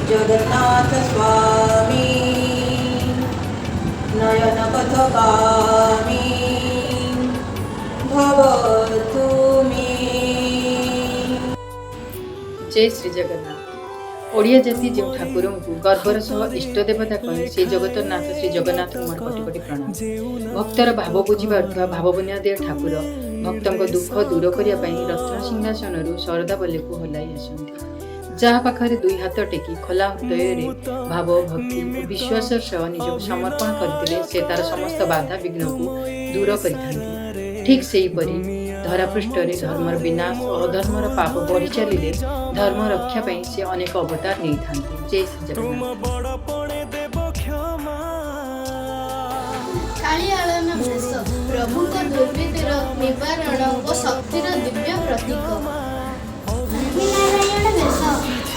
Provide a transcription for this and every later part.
ଜଗନ୍ନାଥ ସ୍ୱାମୀ ନୟନ ପଥଗାମୀ ଭବ ତୁମେ। ଜୟ ଶ୍ରୀ ଜଗନ୍ନାଥ। ଓଡ଼ିଆ ଜାତି ଯେଉଁ ଠାକୁରଙ୍କୁ ଗର୍ବର ସହ ଇଷ୍ଟ ଦେବତା କହେ, ସେ ଜଗତର ନାଥ ଶ୍ରୀ ଜଗନ୍ନାଥଙ୍କୁ ମୋର କୋଟି କୋଟି ପ୍ରଣାମ। ଭକ୍ତର ଭାବ ବୁଝିପାରୁଥିବା ଭାବ ବୁନିଆଦିଆ ଠାକୁର ଭକ୍ତଙ୍କ ଦୁଃଖ ଦୂର କରିବା ପାଇଁ ରତ୍ନ ସିଂହାସନରୁ ଶରଧାବାଲିକୁ ଓହ୍ଲାଇ ଆସନ୍ତି। ଯାହା ପାଖରେ ଦୁଇ ହାତ ଟେକି ଖୋଲା ହୃଦୟରେ ଭାବ, ଭକ୍ତି ଓ ବିଶ୍ୱାସର ସହ ନିଜକୁ ସମର୍ପଣ କରିଥିଲେ, ସେ ତାର ସମସ୍ତ ବାଧା ବିଘ୍ନକୁ ଦୂର କରିଥାନ୍ତି। ଠିକ୍ ସେହିପରି ଧରାପୃଷ୍ଠରେ ଧର୍ମର ବିନାଶ ଓ ଅଧର୍ମର ପାପ ବଢ଼ି ଚାଲିଲେ ଧର୍ମ ରକ୍ଷା ପାଇଁ ସେ ଅନେକ ଅବତାର ନେଇଥାନ୍ତି। ଜୟ ଶ୍ରୀ ଜଗନ୍ନାଥ। କାଳିଆଳନ ବେଶ ପ୍ରଭୁଙ୍କ ଦୁର୍ନୀତିର ନିବାରଣ ଓ ଶକ୍ତିର ଦିବ୍ୟ ପ୍ରତୀକ। ଲକ୍ଷ୍ମୀନାରାୟଣ ବେଶ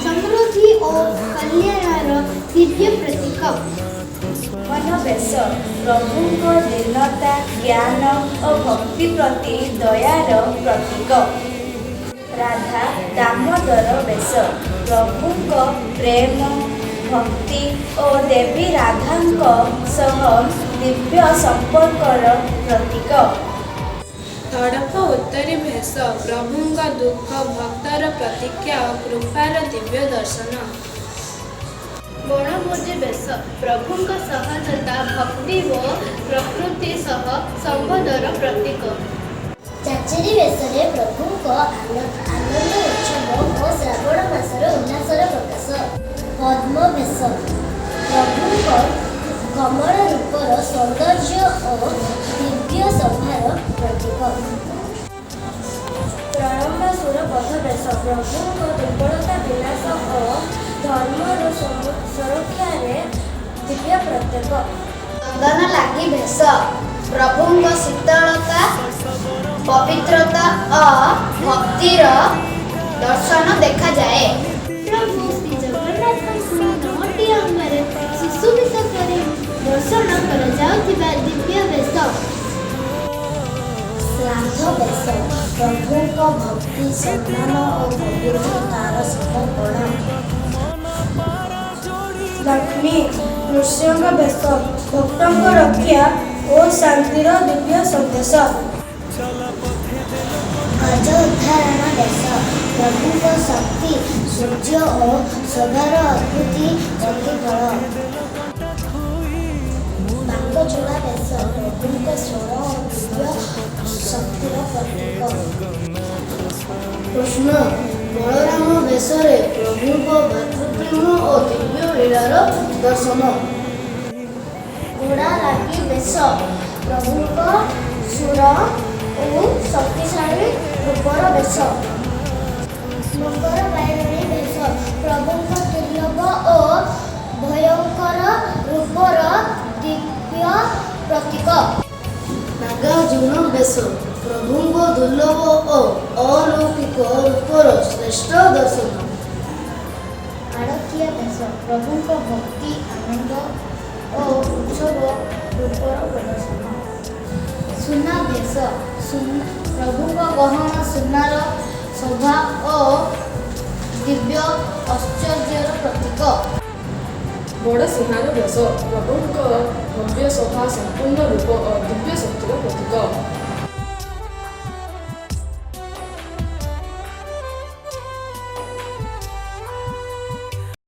ସମୃଦ୍ଧି ଓ କଲ୍ୟାଣର ଦିବ୍ୟ ପ୍ରତୀକ। ବେଶ ପ୍ରଭୁଙ୍କ ଦୀନତା, ଜ୍ଞାନ ଓ ଭକ୍ତି ପ୍ରତି ଦୟାର ପ୍ରତୀକ। ରାଧା ଦାମୋଦର ବେଶ ପ୍ରଭୁଙ୍କ ପ୍ରେମ, ଭକ୍ତି ଓ ଦେବୀ ରାଧାଙ୍କ ସହ ଦିବ୍ୟ ସମ୍ପର୍କର ପ୍ରତୀକ। ଧଡ଼କ ଉତ୍ତରୀ ବେଶ ପ୍ରଭୁଙ୍କ ଦୁଃଖ, ଭକ୍ତର ପ୍ରତୀକ୍ଷା ଓ କୃପାର ଦିବ୍ୟ ଦର୍ଶନ। ବଣଭୋଜି ବେଶ ପ୍ରଭୁଙ୍କ ସହଜତା, ଭକ୍ତି ଓ ପ୍ରକୃତି ସହ ସମ୍ବନ୍ଧର ପ୍ରତୀକ। ଚାଚେରୀ ବେଶରେ ପ୍ରଭୁଙ୍କ ଆନନ୍ଦ ଉତ୍ସବ ଓ ଶ୍ରାବଣ ମାସର ଉଲ୍ଲାସର ପ୍ରକାଶ। ପଦ୍ମ ବେଶ ପ୍ରଭୁଙ୍କ କମଳ ରୂପର ସୌନ୍ଦର୍ଯ୍ୟ ଓ ଦିବ୍ୟ ଶୋଭାର ପ୍ରତୀକ। ପ୍ରଳମ୍ବାସୁର ବଧ ବେଶ ପ୍ରଭୁଙ୍କ ଦୁର୍ବଳତା ବିନାଶ ଓ ଧର୍ମର ସୁରକ୍ଷାରେ ଦିବ୍ୟ ପ୍ରତୀକ। ଚନ୍ଦନ ଲାଗି ବେଶ ପ୍ରଭୁଙ୍କ ଶୀତଳତା, ପବିତ୍ରତା ଓ ଭକ୍ତିର ଦର୍ଶନ ଦେଖାଯାଏ। ପ୍ରଭୁ ଶ୍ରୀ ଜଗନ୍ନାଥଙ୍କୁ ନଅଟି ଅଙ୍ଗରେ ସୁଶୋଭିତ କରି ଦର୍ଶନ କରାଯାଉଥିବା ଦିବ୍ୟ ବେଶ। ଶ୍ରାଦ୍ଧ ବେଶ ପ୍ରଭୁଙ୍କ ଭକ୍ତି, ସମ୍ମାନ ଓ ପବିତ୍ରତାର ସମର୍ପଣ। ଲକ୍ଷ୍ମୀ ନୃସିଂହ ବେଶ ଭକ୍ତଙ୍କ ରକ୍ଷା ଓ ଶାନ୍ତିର ଦିବ୍ୟ ସନ୍ଦେଶ। ଗଜ ଉଦ୍ଧାରଣ ବେଶ ପ୍ରଭୁଙ୍କ ଶକ୍ତି, ଶୌର୍ଯ୍ୟ ଓ ଶୋଭାର ଅଦ୍ଭୁତ ପ୍ରତିଫଳ। ବାଙ୍କଚୂଡ଼ା ବେଶ ପ୍ରଭୁଙ୍କ ସ୍ୱର ଓ ଦିବ୍ୟ ଶକ୍ତିର ପ୍ରତୀକ। କୃଷ୍ଣ ବଳରାମ ବେଶରେ ପ୍ରଭୁଙ୍କ ଭ୍ରାତୃପ୍ରେମ ଓ ଦିବ୍ୟ ଲୀଳାର ଦର୍ଶନ। ଘୋଡ଼ା ଲାଗି ବେଶ ପ୍ରଭୁଙ୍କ ସୁର ଓ ଶକ୍ତିଶାଳୀ ରୂପର ବେଶ। ମକର ବାହିନୀ ବେଶ ପ୍ରଭୁଙ୍କ ଦୁର୍ଲଭ ଓ ଭୟଙ୍କର ରୂପର ଦିବ୍ୟ ପ୍ରତୀକ। ନାଗାର୍ଜୁନ ବେଶ ପ୍ରଭୁଙ୍କ ଦୁର୍ଲଭ ଓ ଅଲୌକିକ ରୂପର ଶ୍ରେଷ୍ଠ ଦର୍ଶନ। ଆଡ଼କିଆ ବେଶ ପ୍ରଭୁଙ୍କ ଭକ୍ତି, ଆନନ୍ଦ ଓ ଉତ୍ସବ ରୂପର ପ୍ରଦର୍ଶନ। ସୁନା ବେଶ ପ୍ରଭୁଙ୍କ ଗହଣ ସୁନାର ଶୋଭା ଓ ଦିବ୍ୟ ଐଶ୍ୱର୍ଯ୍ୟର ପ୍ରତୀକ। ବଡ଼ସିଂହାର ବେଶ ପ୍ରଭୁଙ୍କ ଭବ୍ୟ ଶୋଭା, ସମ୍ପୂର୍ଣ୍ଣ ରୂପ ଓ ଦିବ୍ୟ ଶକ୍ତିର ପ୍ରତୀକ।